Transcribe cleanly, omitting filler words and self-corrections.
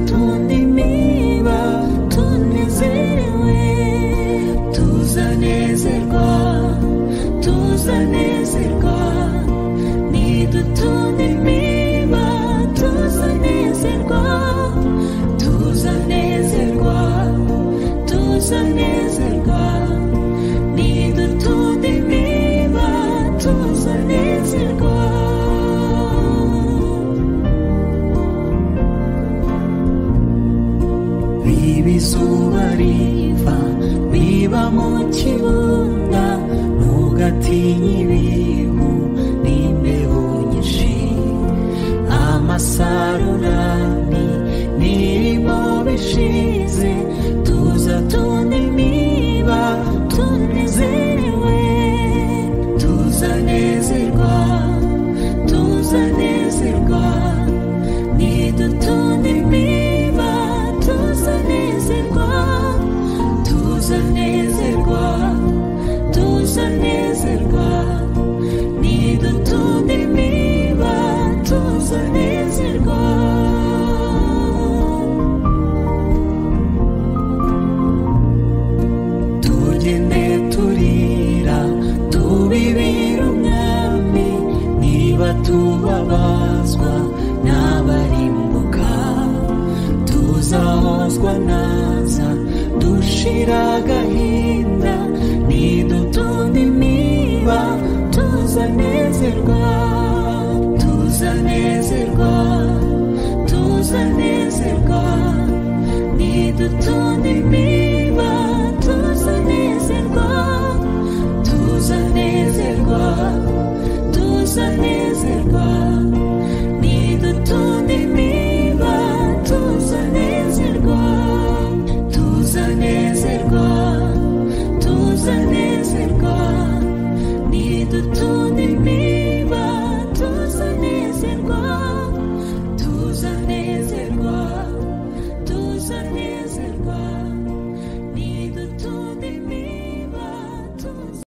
Tuzatunda imiba tunezerewe, tuzanezerwa, tuzanezerwa, nidutunda imiba tuzanezerwa, tuzanezerwa, tuzanezerwa, nidutunda imiba tuzanezerwa. Biba izuba riva, biba mu kibunda, ntugatinye ibihu n'imbeho nyinshi. Amasarurani nirimo bishize, tuzatunda imiba tunezerewe, tuzanezerwa, tuzanezerwa, nidutunda imiba tuzanezerwa, tuzanezerwa, tuzanezerwa, nidutunda imiba tuzanezerwa. Tugende turira tubibira umwami, niba tubabazwa n'abarimbuka, tuzahozwa naza dushira agahinda, nidutunda imiba tuzanezerwa, tuzanezerwa, tuzanezerwa, nidutunda imiba tuzanezerwa, tuzanezerwa, tuzanezerwa.